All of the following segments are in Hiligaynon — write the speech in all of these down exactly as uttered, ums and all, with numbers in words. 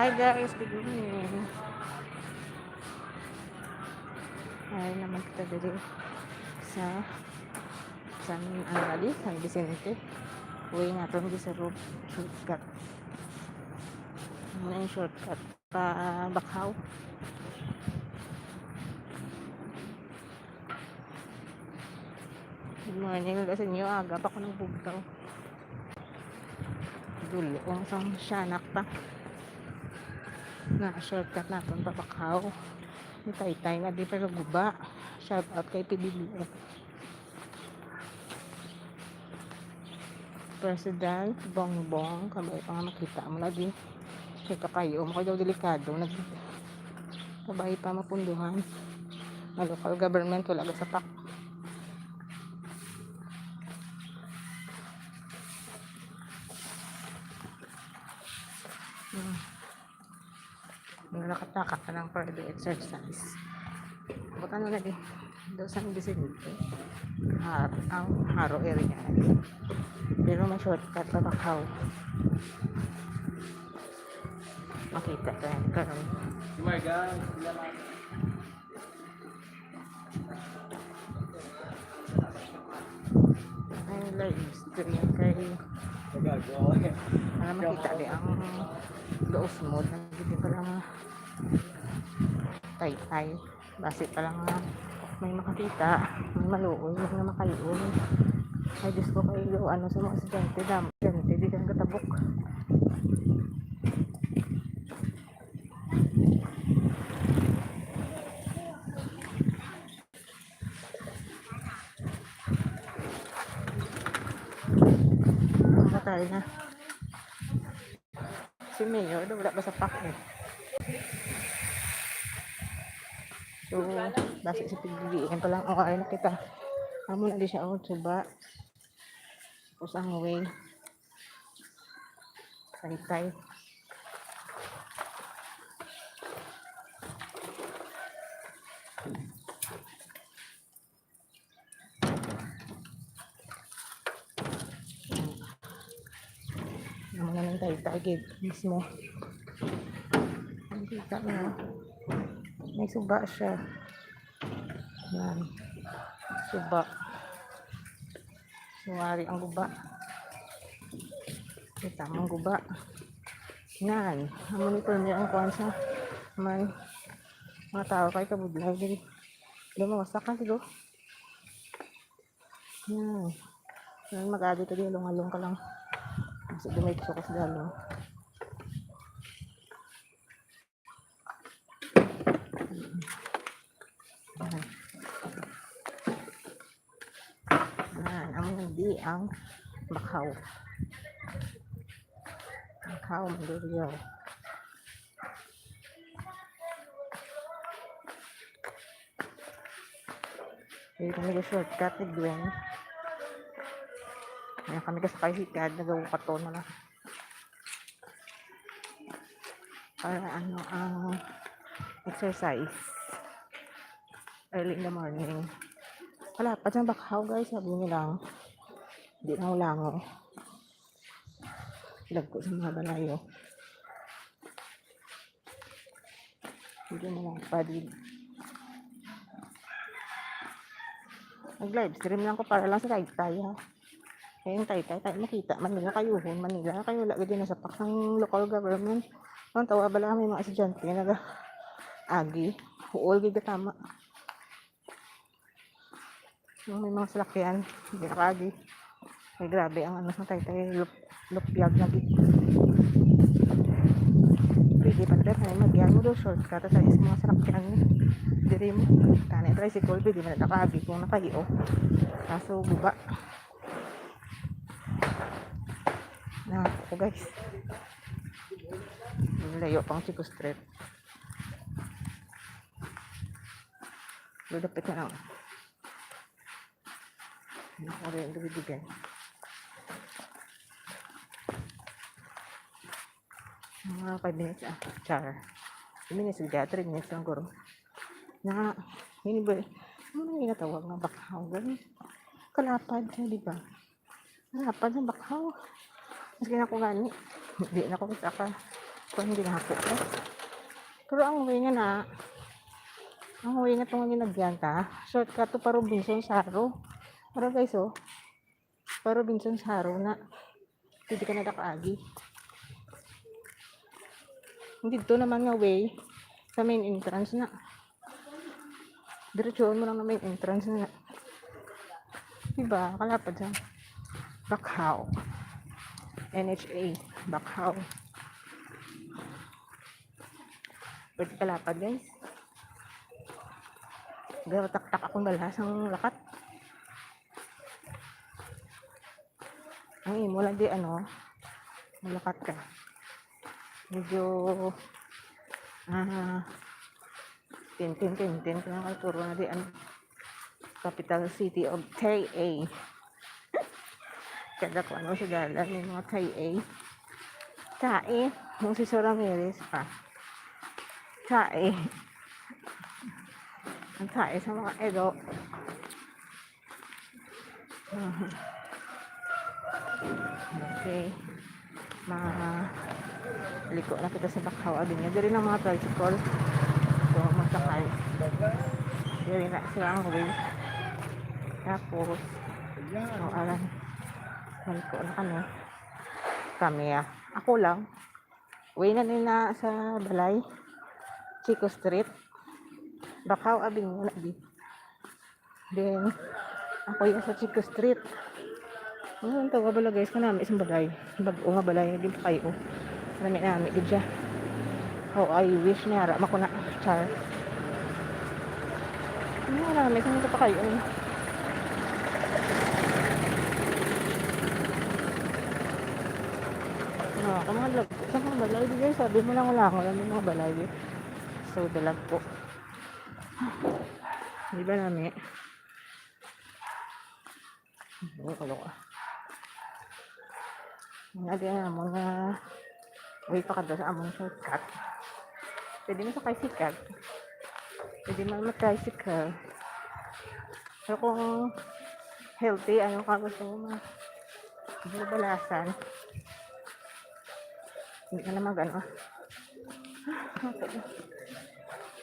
Hi guys, good morning. Ay naman kita diri sa San Angeli, San Vicente. Uwi naton di sa road shortcut. Ano yung shortcut? Pa Bakhaw. Good morning ulit sa inyo. Aga pa ko nagbugtaw. Dulo ang sang siyanak pa. Na shortcut naton pa Bakhaw. Ni Taytay na di pa guba. Shout out kay P B B F. President Bongbong, kabay pa nga makita mo lagi. Kay kakayo mo kay daw delikado, nag kabay pa mapunduhan. Ang local government wala gasapak. Hmm. Mga nakataka ka ng further exercise. Buta na lagi. Daw sa Vicente. Har ang Haro area. Pero may shortcut pa Bakhaw. Makita ka yan karon. Ang live stream kay para makita di ang gausmod na gid pala nga Taytay. Basi pala nga may makakita, may maluoy, may nga makaluoy. Ay, Diyos ko, kayo, ano sa mga estudyante, dam, estudyante, di kang katabok. Patay na. Si Mayor, wala ba sa pack eh? So, basi sa pagbibiin pa lang. Oh, ay, nakita. Amo na di siya, oh, suba. Tapos ang way. Taytay. Amo na lang Taytay gid mismo. Ang kita na. May suba siya. Yan. Suba. Sungari ang guba. Kita mo ang guba. Yan. Ang monitor niya ang kuwan sa man. Mga tao kay kabudlay din. Lumawasak na siguro. Hmm. Yan, mag-agi ka din, lungalong ka lang. Kasi dumitso ka sa dalong. Yan. Yan, ang hindi ang Bakhaw. Bakhaw, Mandurriao. Dili kami ga-shortcut ni Gwen. Ayan kami kasakay hikad, nagawa pa to na lang. Para ano, ang exercise. Early in the morning. Wala pa dyan Bakhaw, guys, sabi nila. Di na ulango. Lagko sa mga balayo. Hindi na lang pa din. Nag-live stream lang ko para lang sa Taytay, ha. Kaya yung Taytay, tayo makita. Manila, kayuhon, Manila. Kayo wala gid na sa paksang local government. Ang tawa bala may mga estudyante nga nag-agi. Huol gid tama. Yung may mga salakyan, hindi nakaagi. Ay, grabe ang ano sa Taytay, lup lupyag na gid. Pwede pa dito tayo magyan mo doon, shortcut tayo sa mga salakyan. Diri mo, tani tricycle, pwede man nakaagi kung nakayo. Kaso guba. Na ako guys. Layo pang Chico Street. Dudapit na lang. Ano ko rin dugay-dugay? Mga five minutes, ah. Char. Five minutes, hindi, three minutes lang, guro. Na, yun ba? Ano nang ginatawag nga Bakhaw? Ganun. Kalapad siya, di ba? Kalapad ng Bakhaw. Mas ginako gani. Hindi na ko sa ka. Kuan, ginhapo ko. Pero ang way nga na, ang way nga itong ginagyan ta, shortcut to pa Robinsons Haro. Pero guys, oh, pa Robinsons Haro na. Pwede ka na dakaagi. Dito naman nga way sa main entrance na. Diretsuhon mo lang na main entrance na. Diba? Kalapad sa Bacau. N H A. Bacau. Pwede kalapad, guys. Pero taktak akong balhas ang lakat. Ang imo lang di, ano, malakat ka. Medyo, ah, tintin, tintin ko lang ang turo na di, ano, capital city of Tae. Kada ko ano sa dalan, may mga Tae. Tae, mong si Sora Miris pa. Tae. Ang tae sa mga Edo. Okay. Ma-, liko na kita sa Bacau Avenue. Diri na mga tricycle. So, magsakay. Diri na sila ang way. Tapos, o, alam. Maliko na kami. Kami, ah. Ako lang. Way na nila sa balay. Chico Street. Bacau Avenue na di. Then, ako yung sa Chico Street. Ano ang tawag bala, guys? Kanami isang balay. Bag-o nga balay. Naging pa kayo. Nami-nami gid siya. Oh, I wish niya. Ara, mako na. Char. Ano nga namin? Saan ka pa kayo? No, ako mga lag-, sa mga balay, di ba? Sabi mo lang, wala ako lang yung mga balay. So, dalag po. Di ba, nami? Oo, kaloka. Nga di na mo nga way pa ka sa among shortcut. Pwede mo sa tricycle. Pwede mo mag-tricycle. Pero kung healthy, ano ka gusto mo ma-, balasan. Hindi ka na mag ano.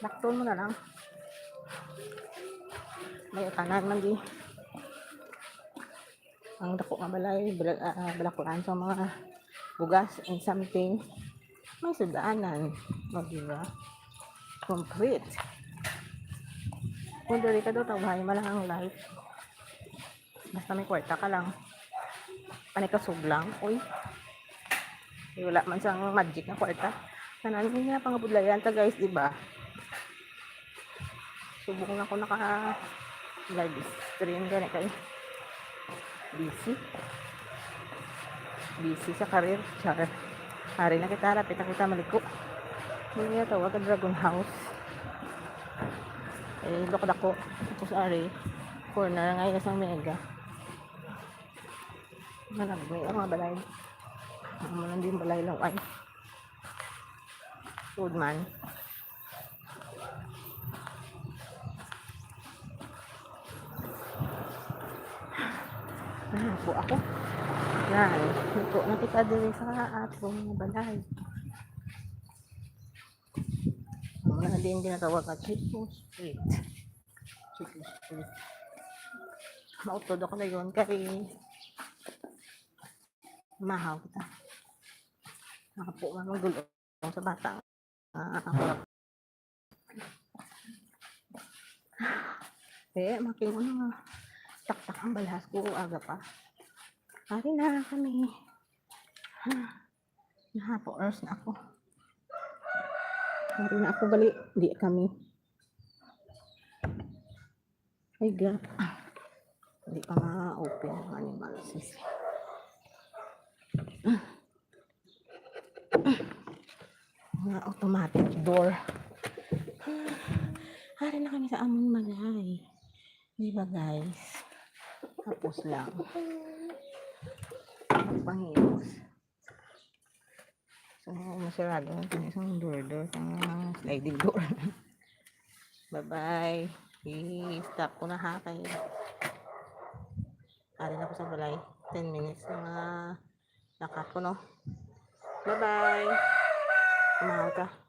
Lakton mo na lang. May tanan man di. Ang dako nga balay, bala-, ah, balakuan sa mga bugas and something. May sudanan. O, di ba? Complete. Kung diri ka daw, tawhay, malahang life. Basta may kwarta ka lang. Panay ka suglang. Uy. Eh, wala man sang magic na kwarta. Tanan nga pangabudlayan ta, guys, di ba? Subong na ko naka live stream gani kay busy. Busy sa career. Char. Ari na kita, lapit na kita maliko. Hindi na tawag ang Dragon House. Eh, dako-dako. Tapos ari, corner nga yung isang mega. Malagway ang mga balay. Ang mga hindi balay lang ay. Good man. Ah, po ako. Yan. Ito na kita diri sa atong balay. Ang mga din ginatawag na Chico Street. Chico Street. Mautod ako na yun kay mahaw kita. Nakapo man magdulong sa bata. Ah, ako. Eh, making ano nga. Taktak ang balhas ko, aga pa. Ari na kami. Nahapo, oras na ako. Ari na ako, gali. Di kami. Ay, ga. Hindi pa ma-open ang animal. Sisi. Mga automatic door. Ari na kami sa among balay. Di ba, guys? Tapos lang. Pangilos. So, masarado na ito isang door, door, isang sliding door. Bye-bye. I-stop ko na ha, kay ari na ko sa balay. Ten minutes na nga nakakuno. Bye-bye. Mahal ka.